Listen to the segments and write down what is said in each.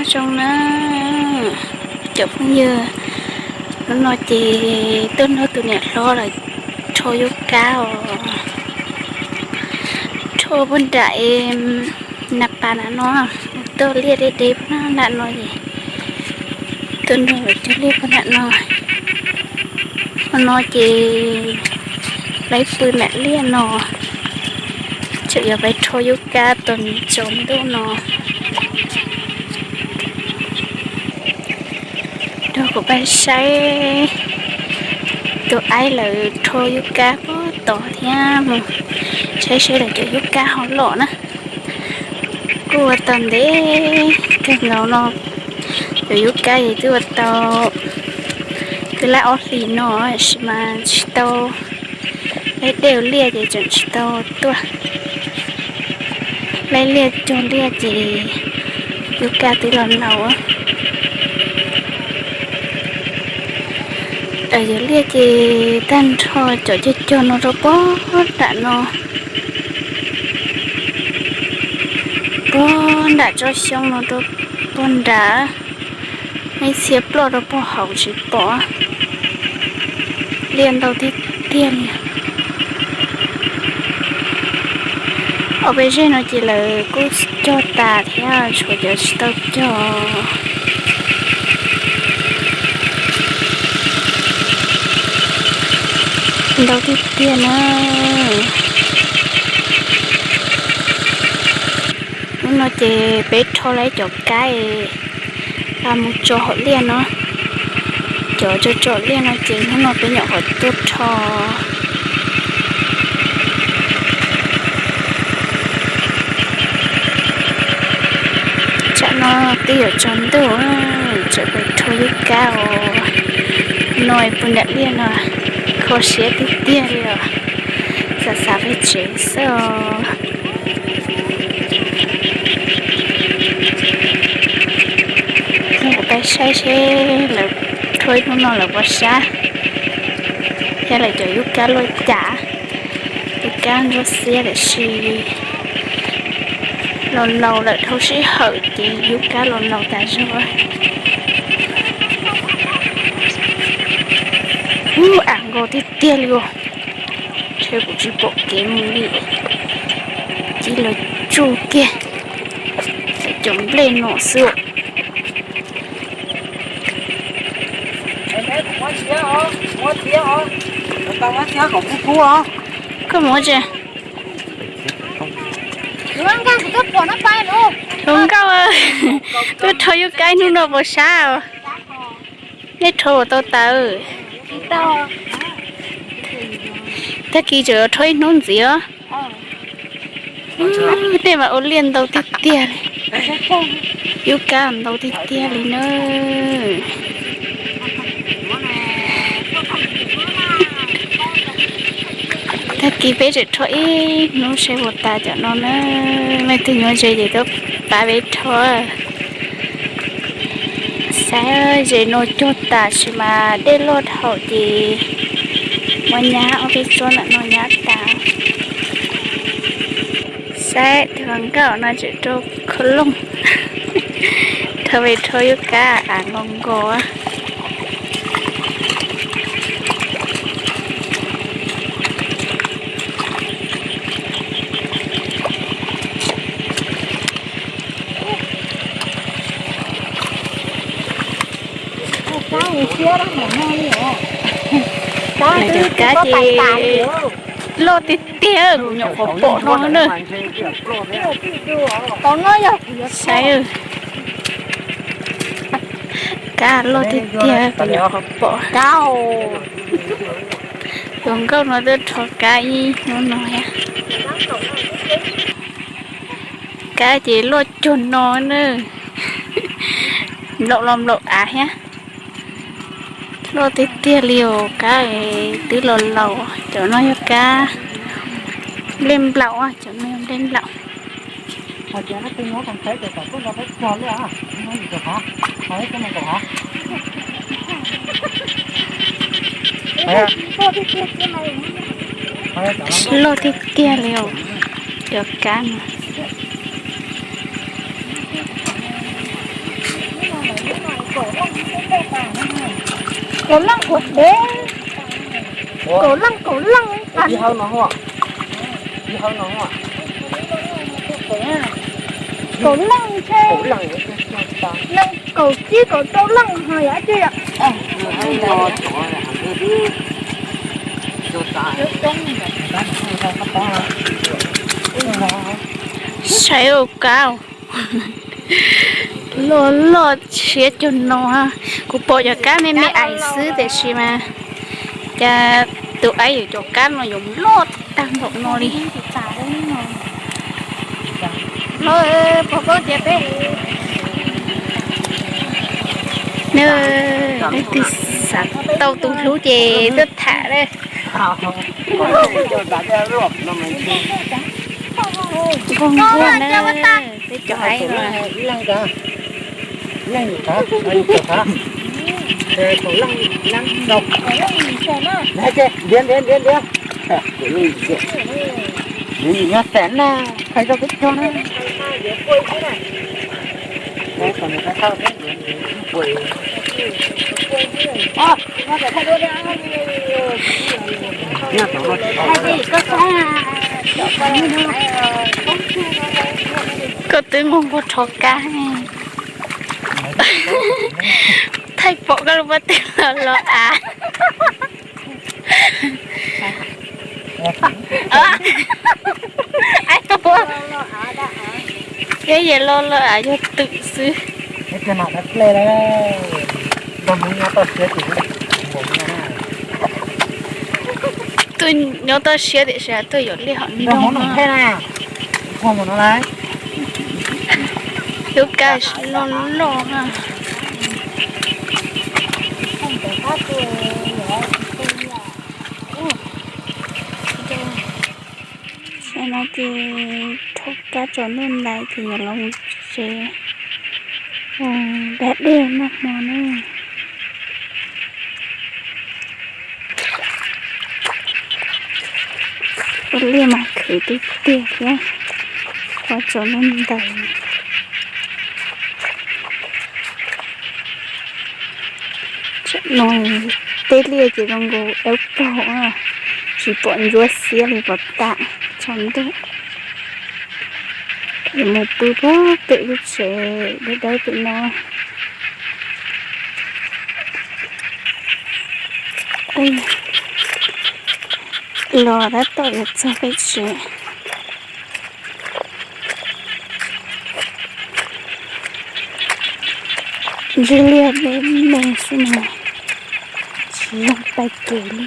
Nyob zoo na cov phooj ywg, hnub no ces tuaj nrog tus niam hlob lawv rho yub kab os. Rho puag nram es nas pas nram no, tuaj liaj deb deb puag nram no es tuaj nrog lawv cog liaj puag nram no. Hmo no ces peb pw nram liaj no, tseem yuav peb rho yub kab tos tsaus ntuj no. Nrog kuv peb saib tus aib lawv rho yub kab puag tod thiab mus saib saib lawv cov yub kab ho loj na. Kuj ua tau ntev kawg nkaus no, cov yub kab es twb ua tau kwv lab ob hlis no, tab sis mas tsis tau, laib dej ua liaj ces tseem tsis tau tuaj. Laib liaj cog liaj ces yub kab twb los laus. Yog liaj ces tag nrho cov cog cog no rau puag nram no, puag nram tsob xyoob no rau puag nram, ib txhia ploj rau puag hauv tsis pom. Liaj ntau tiag tiag li. Ob peb zej no ces lawv kuj cog tas thiab, tshuav cov tsis tau cog. Ntau tiag tiag na. Hnub no ces peb rho lawv cov kab mus tso hauv liaj no. Cov tso tso liaj no ces hnub no peb nyuam qhuav tuaj rho. Tsam no twb yuav tsaus ntuj, tseem pem rho yub kab os. No pw nram liaj no, kho siab tiag tiag li os. Xav xav pem tsev xwb os. Kuv peb saib seb lawv rho ib hnub no lawv puas sab, thiab lawv cov yub kab luaj cas. Yub kab ntsuab xiab tiam sis los laus lawm dhau sij hawm ces yub kab los laus tas zog. Ub, av nkaus tiag tiag li os. Ntshe kuv tsis pom kev mus li, cia li tsuj kiag cov nplej no xwb. Koj mus tsi? Hluas nkauj, tuaj rho yub kab hnub no puas sab os? Nej rho tau tas? Tag kis tseem yuav rho ib hnub ntxiv os. Tej mas ua liaj ntau tiag tiag li. Yub kab ntau tiag tiag li na. Tag kis peb tseem rho ib hnub seb puas tas cov no na. Leej twg yuav ze ces tuaj pab peb rho. Saib ze no cog tas sis mas dej loj dhau ces muab nyab ob peb tsob ntawm no nyab tas. Saib tus hluas nkauj no tseem rau khau looj, rho pem rho yub kab av nkaus nkaus. Cov kab ces loj tiag tiag, kuv nyuam qhuav pom no na. Saib, kab loj tiag tiag, kuv nyuam qhuav pom. Tus nkauj no twb rho kab ib hnub no thiab. Kab ces loj cuag no na, nplaum los nplaum av thiab. Loj tiag tiag li os, kab twb los laus. Cov no yog kab nplej nplaum, cov no yog nplej nplaum. Loj tiag tiag li os, cov kab no. Kaum leej kuv dev. Kaum leej, kaum leej. Ib hawv no, ib hawv no. Kaum leej ntshe, leej kaum tsib kaum rau leej ho yog ib tug yom. Saib ua kab loj loj siab cuag no. Kuv pom cov kab me me ais xwb tiam sis mas cas tus aib yuav cov kab no yuav loj tag npaum no li. Leej twg xav tau tus hlub ces tuaj tham lawm. Nquag nquag na, peb cov aib no. Nyob xeem na, hais rau peb cog na. Koj twb nquag nquag rho kab. Thaij pom koj lub pob tw los los av. Peb yam los los av yog twm xwb. Tuaj nyob toj siab tiam sis tuaj yuav liaj hom nroog no. Lub kab loj loj na. Tam no ces rho kab tsaus ntuj ntais ces yuav los mus tsev, da dej noj hmo na. Ua liaj mas khwv tiag tiag thiab, qhov tsaus ntuj ntais. Tsam no tej liaj ces zoo nkaus dawb paug, tsis pom ntsuab xiab li pom tam tsaus ntuj. Yuav mus pw puag pem lub tsev dawb dawb pem no. Los tab tom yuav txog peb tsev. Ntsis liaj me me xwb no, tsis yoog pais kev li.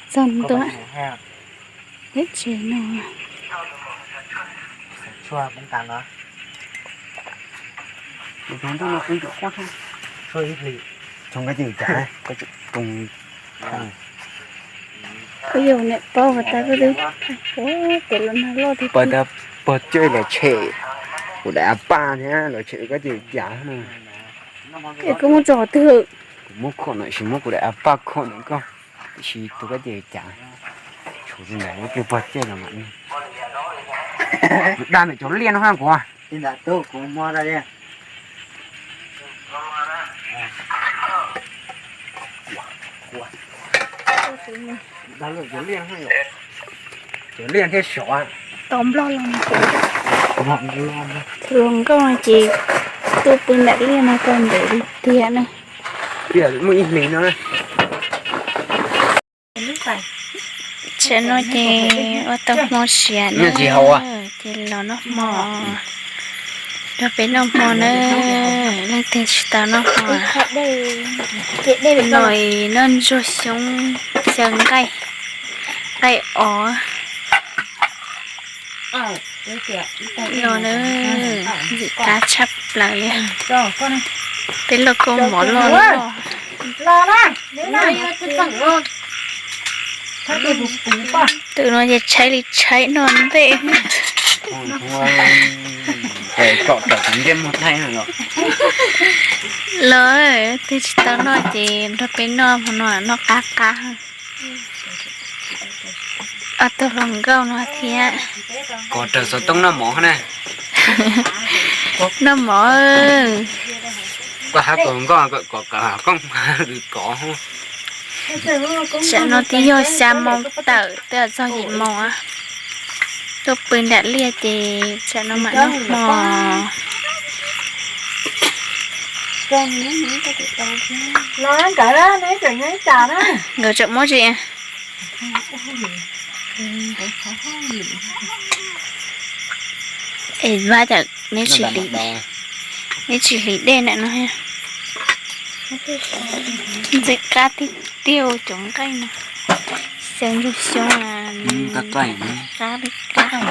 Txog ntua teb tsev no. Kuv yog niam paub tas kuv twb pom tes los nag loj tiag. Pog coj los tshem kuv daim a paj thiab los tshem koj ces cas no. Es koj muab tso qhov twg? Kuv muab khom no, tsis muab kuv daim a paj khom no koj, tiam sis tus koj ces cas. Tshuav tus ntawd ib tug pog coj los mam. Daj ntawm cov liaj no hab kuv. Cov liaj thiab sov. Tau nplog los mus. Hluas nkauj ces tuaj pw nram liaj no tau ntev li tiag na. Muaj ib hlis no. Tsam no ces ua tau hmo siav na, ces los noj hmo. Nrog peb noj hmo na, leej twg tsis tau noj hmo. No noj ntsuag xyoob xyaw nqaij, nqaij os. Los na, ntxim qab tshaj plaws li. Peb loj koj mov loj loj. Tus no ces tshaib li tshaib noj ntej. Los, twg tsis tau noj ces nrog peb noj hmo no, noj qab qab. Ob tug hluas nkauj no thiab. Kov raws xov tooj noj mov na. Noj mov. Koj hab tus hluas nkauj kom kawm hauv koob kov. Tsam no twb yog xya moo tawm twb txog yim moo, tuaj pw nram liaj ces tsam no mam noj hmo. Nkawd tseem muab tsis. Es Vaj, neb tsis hliv dej ntawm no. Ntxim qab tiag tiag cov nqaij no, xyaw ntsuag xyoob, qab li qab.